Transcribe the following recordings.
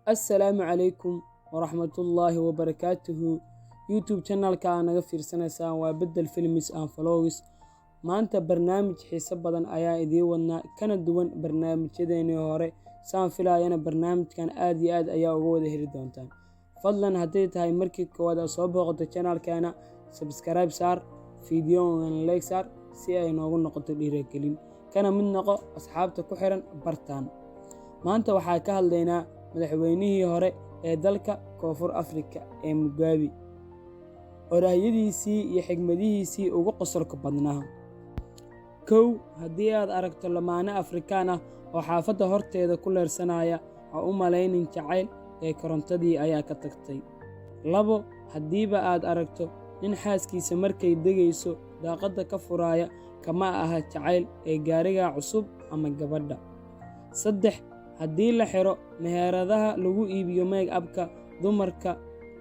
Assalaamu calaykum waraxmatullaahi wabarakaatuhu. YouTube channelka aa naga fiirsanaysaan waa Bedel Films and Vlogs. Maanta barnaamij xiiso badan ayaa idiin wadnaa, kana duwan barnaamijyadeenii hore. Saan filayana barnaamijkan aad iyo aad ayaa uga wada heli doontaan. Fadlan, hadday tahay markii koowaad aad soo booqato channelkeena, subscribe saar, fiidiyogan like saar si ay noogu noqoto dhiirigelin, kana mid noqo asxaabta ku xiran bartaan. Maanta waxaa ka hadlaynaa madaxweynihii hore ee dalka Koonfur Afrika ee Mugabe, oraahyadiisii iyo xigmadihiisii ugu qosolka badnaa. 1, haddii aad aragto lamaane Afrikaan ah oo xaafadda horteeda ku leersanaya, ha u malaynin jacayl ee korontadii ayaa ka tagtay. 2, haddiiba aad aragto nin xaaskiisa markay degayso daaqadda ka furaaya, kama aha jacayl ee gaariga cusub ama gabadha. 3, haddii la xiro meheradaha lagu iibiyo make-up-ka dumarka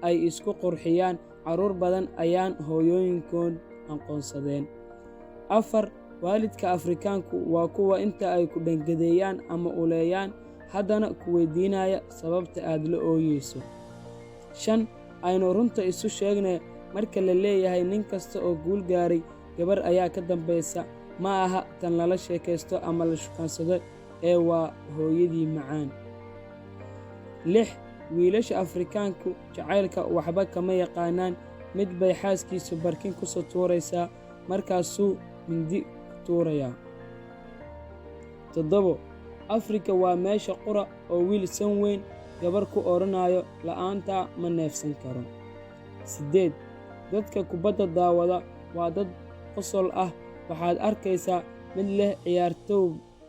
ay isku qurxiyaan, carruur badan ayaan hooyooyinkood aqoonsadeen. 4, waalidka Afrikaanku waa kuwa inta ay ku dhangadeeyaan ama uleeyaan haddana ku weydiinaya sababta aad la ooyeyso. 5, aynu runta isu sheegnay: marka la leeyahay nin kasta oo guul gaaray gabar ayaa ka dambaysa, ma aha tan lala sheekaysto ama la shukaansado ee waa hooyadii macaan. 6, wiilasha Afrikaanku jacaylka waxba kama yaqaanaan. Mid bay xaaskiisu barkin ku soo tuuraysaa, markaasuu mindi ku tuurayaa. 7, Afrika waa meesha qura oo wiil san weyn gabar ku odhanayo "La'aantaa ma neefsan karo." 8, dadka kubadda daawada waa dad qosol ah. Waxaad arkaysaa mid leh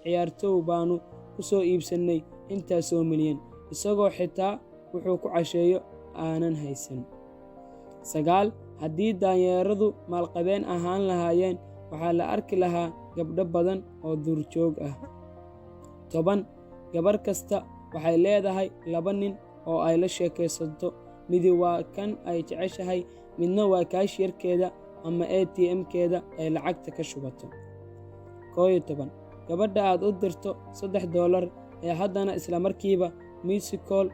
"Ciyaartow baanu ku soo iibsannay intaasoo milyan," isagoo xitaa wuxuu ku casheeyo aanan haysan. 9, haddii daanyeeradu maalqabeen ahaan lahaayeen, waxaa la arki lahaa gabdho badan oo duurjoog ah. 10, gabar kasta waxay leedahay laba nin oo ay la sheekaysato. Midi waa kan ay jeceshahay, midna waa cashier-keeda ama ATM-keeda ay lacagta ka shubato. 11, gabadha aad u dirto $3 ee haddana isla markiiba missed call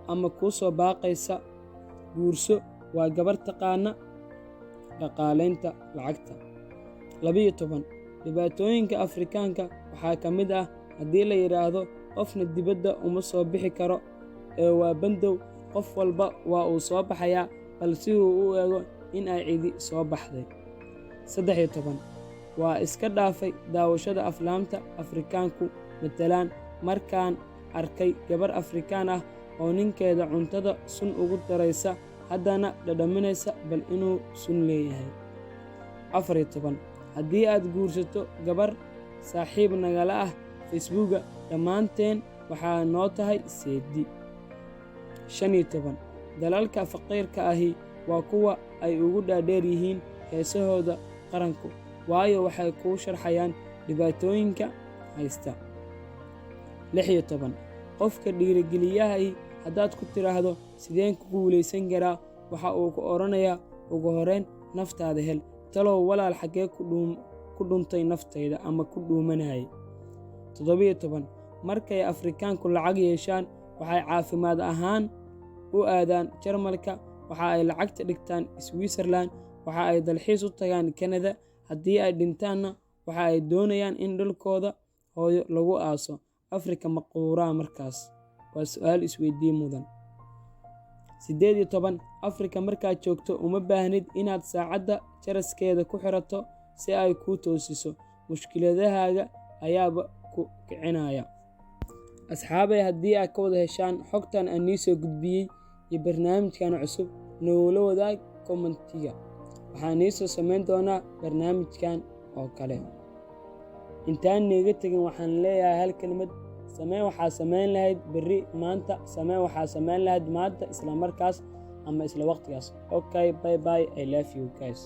ama kuu soo baaqaysa guurso, waa gabar taqaana dhaqaalaynta lacagta. 12, dhibaatooyinka Afrikaanka waxaa ka mid ah haddii la yidhaahdo qofna dibadda uma soo bixi karo ee waa bandow, qof walba waa uu soo baxayaa bal si uu u eego in ay cidi soo baxday. 13, waa iska dhaafay daawashada aflaamta Afrikaanku matalaan markaan arkay gabar Afrikaan ah oo ninkeeda cuntada sun ugu daraysa, haddana dhadhaminaysa bal inuu sun leeyahay. 14, haddii aad guursato gabar saaxiib nagala ah Facebooka, dhammaanteen waxaa noo tahay seedi. 15, dalalka faqiirka ahi waa kuwa ay ugu dhaadheer yihiin heesahooda qaranku, waayo waxay kuu sharxayaan dhibaatooyinka haysta. 16, qofka dhiirigeliyahahi haddaad ku tidhaahdo "Sideen ku guulaysan karaa?", waxa uu ku odhanayaa, "Ugu horrayn naftaada hel." Talow walaal, xaggee ku dhuntay naftayda ama ku dhuumanayay? 17, markay Afrikaanku lacag yeeshaan, waxay caafimaad ahaan u aadaan Jarmalka, waxa ay lacagta dhigtaan Switzerland, waxa ay dalxiis u tagaan Kanada. Haddii ay dhintaanna, waxa ay doonayaan in dhulkooda hooyo lagu aaso. Afrika ma qubuuraa markaas? Waa su'aal isweydiin mudan. 18, Afrika markaad joogto uma baahnid inaad saacadda jaraskeeda ku xirato si ay kuu toosiso. Mushkiladahaaga ayaaba ku kicinaya. Asxaabay, haddii aad ka wada heshaan xogtan aan nii soo gudbiyey iyo barnaamijkan cusub, nogula wadaag comment-iga. Waxaan nii soo samayn doonaa barnaamijkan oo kale. Intaan niiga tegin, waxaan leeyahay hal kelmad: samee waxaa samayn lahayd berri maanta, samee waxaa samayn lahayd maanta, isla markaas ama isla waqtigaas. Okay, bye bye, I love you guys.